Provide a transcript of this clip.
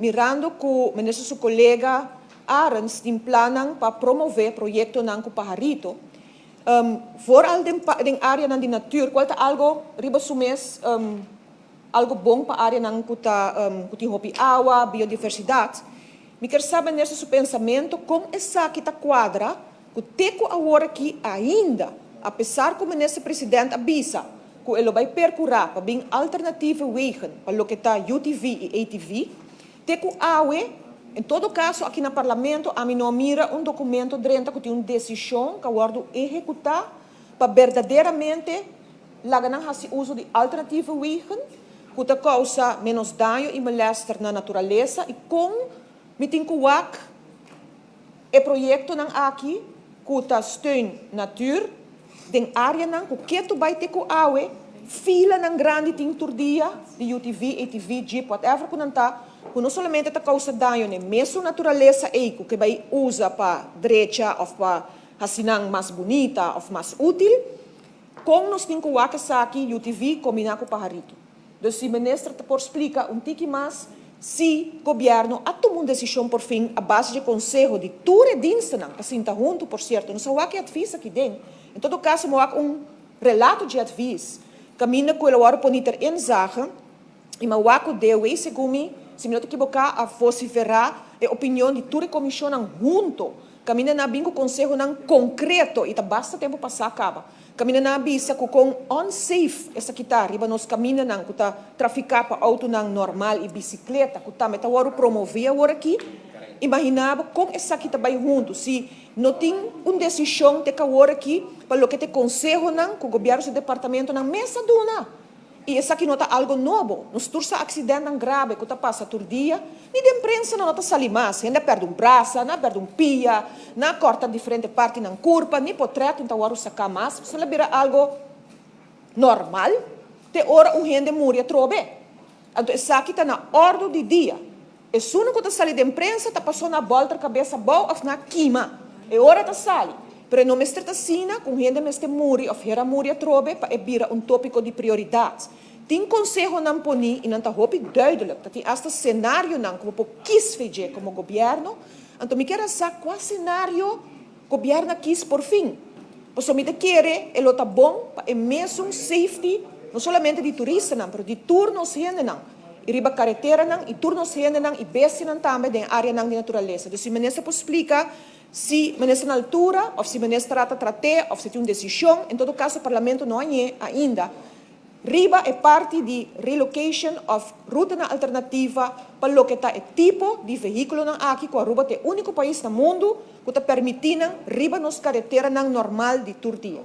Mirando ku minister su kolega Arends tin plannan pa promové proyektonan ku Pajarito, vooral den áreanan di natuur, kual ta algu riba su mes algu bon pa áreanan ku tin hopi awa, biodiversidat. Mi ke sa minister su pensamentu kon esaki ta kuadra ku te ku awor aki ainda, apesar ku minister presidente a bisa ku e lo bai perkurá pa bin alternatieve wegen pa loke ta UTV i ATV, te ku awe, en todo kaso aki na parlamento, ami no a mira un dokumento drenta ku tin un desishon ku a wòrdu ehekutá pa berdaderamente laga nan hasi uso di alternatieve wegen ku ta kousa ménos daño i molèster na naturalesa i kon mi tin ku wak e proyektonan aki ku ta steun natuur den áreanan ku ketu bai te ku awe filanan grandi tin tur dia di UTV, ATV, jeep, whatever ku nan ta, ku no solamente ta kousa daño na mesun naturalesa ei ku ke bai usa pa drecha òf pa hasi nan mas bunita òf mas útil. Kon nos tin ku wak esaki, UTV kombiná ku Pajarito? Dus si minister ta por splika un tiki mas si gobièrnu a tuma un desishon por fin a base di konseho di tur e dienstennan pa sinta huntu. Por sierto, no sa wak e advies aki den. En todo kaso mi wak un relato di advies kaminda ku el a wòrdu poni ter inzage i mi a wak ku DOW, segun mi, si mi no ta ekiboká, a vosiferá e opinion di tur e komishonnan hunto kaminda nan a bin ku konsehonan konkreto i ta basta tempu pasá kaba kaminda nan a bisa ku kon unsafe esaki ta riba nos kamindanan ku ta trafiká pa outonan normal i bisikleta ku tambe ta wòrdu promové awor aki. Imaginá bo kon esaki ta bai huntu si no tin un desishon te ku awor aki pa loke ta e konsehonan ku gobièrnu su departamentonan mes a duna. I esaki no ta algu nobo. Nos tur sa aksidentenan grave ku ta pasa tur dia, ni den prensa nan no ta sali mas. Hende a pèrdè un brasa, nan a pèrdè un pia, nan a kòrta diferente partinan kurpa, ni potrèt no ta wòrdu saká mas. Esaki a bira algu normal te ora un hende muri atrobe. Anto esaki ta na òrdu di dia. Esun ku ta sali den prensa ta pasó nan a bòlter kabes abou òf nan a kima. E ora ta sali. Pero e no mester ta asina ku un hende mester muri òf hera muri atrobe pa e bira un tópiko di prioridat. Tin konsehonan poní i nan ta hopi duidelijk. Ta tin asta senarionan ku bo por kis fe dje komo gobièrnu. Anto mi kier a sa kua senario gobièrnu a kis por fin. Pasobra mi ta kere e lo ta bon pa e mesun safety no solamente di turistanan pero di tur nos hendenan i riba kareteranan i tur nos hendenan i bestianan tambe den areanan di naturalesa. Dus si minister por splika si minister na altura òf si minister a ta trat'é òf si tin un desishon, en todo kaso parlamento no a ñe ainda riba e parti di relocation òf rutanan alternativa pa loke ta e tipo di vehíkulonan aki ku Aruba ta e úniko pais na mundu ku ta permití nan riba nos kareteranan normal di tur dia.